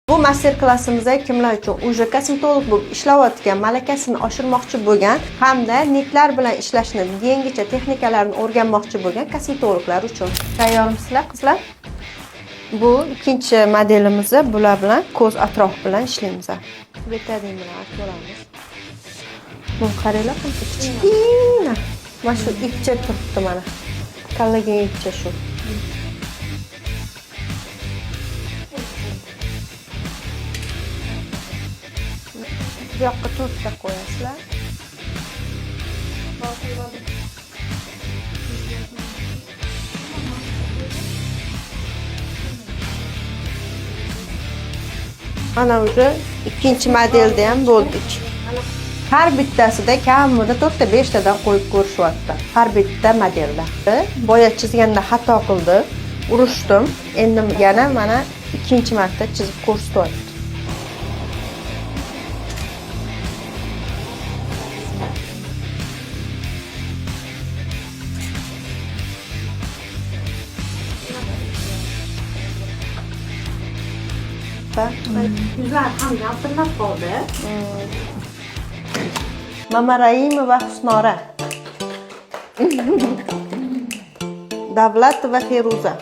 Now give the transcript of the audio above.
Bu master klassimizda kimlar uchun? Уже kosmetolog bo'lib ishlayotgan, malakasini oshirmoqchi bo'lgan hamda niklar bilan ishlashni yangicha texnikalarini o'rganmoqchi bo'lgan kosmetologlar uchun. Tayyormisizlar, qizlar? Bu ikkinchi modelimiz, bular bilan ko'z atrofi bilan ishlaymiz. Betadin bilan artib olamiz. Buni qaranglar, qancha kichkina. Mana shu ipcha turibdi mana. Kollagen ipcha shu. Bu yoqqa to'rtta qo'yasizlar. Mana уже ikkinchi modelda ham bo'ldik. Har bittasida kamida to'rtta, beshtadan qo'yib ko'rishyapti. Har bitta modelda. Boya chizganda xato qildi. Urushdim. Endi yana mana ikkinchi marta chizib ko'rsatyapti. Yuzlar ham yaltirlab qoldi. Mamaraimova Husnora. Davlatova Feruza.